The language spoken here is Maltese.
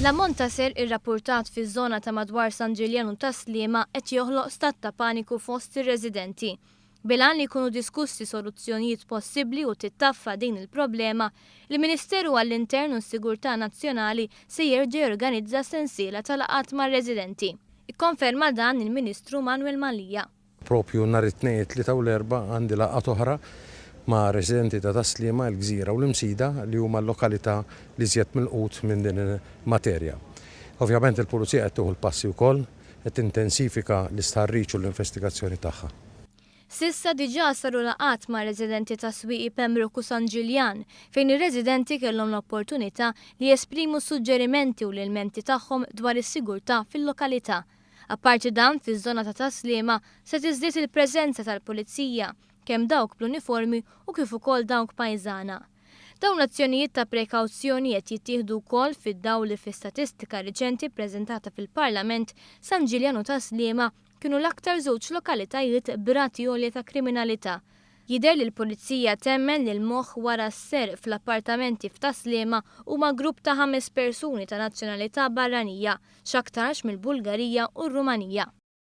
L-ammont ta' serq irrappurtat fiż-żona ta' madwar San Ġiljan u Tas-Sliema qed joħloq stat ta' paniku fost ir-residenti. Bil-għan li jkunu diskussi soluzzjonijiet possibbli u tittaffa din il-problema, il-Ministeru għall-Intern u s-Sigurtà Nazzjonali se jerġa' jorganizza sensiela ta' laqgħat mar-residenti. Ikkonferma dan il-Ministru Manuel Mallia. Proprju nhar it-Tnejn, it-Tlieta u l-Erbgħa għandi laqgħat oħra ma' residenti ta' Tas-Sliema, il-Gżira u l-Imsida li huma l-lokalità l-iżjed milqut minn din il-materja. Ovvjament il-Pulizija qed tieħu l-passi wkoll, qed tintensifika l-istħarriġ u l-investigazzjoni tagħha. S'issa diġà saru laqgħat ma' residenti ta' Swieqi Pembroke u San Ġiljan, fejn ir-residenti kellhom l-opportunità li jesprimu s-suġġerimenti u l-ilmenti tagħhom dwar is-sigurtà fil-lokalità. Apparti dan, fiż-żona ta' Tas-Sliema se tiżdied il-preżenza tal-Pulizija, kemm dawk bl-uniformi u kif ukoll dawk pajżana. Dawn l-azzjonijiet ta' prekawzjoni qed jittieħdu wkoll fid-dawl li fi statistika riċenti ppreżentata fil-Parlament, San Ġiljan u Tas-Sliema kienu l-aktar żewġ lokalitajiet b'rati għolja ta' kriminalità. Jidher li l-Pulizija temmen li l-moħħ wara s-serq fl-appartamenti f'Tas-Sliema huma grupp ta' ħames persuni ta' nazzjonalità barranija, x'aktarx mill-Bulgarija u r-Rumanija.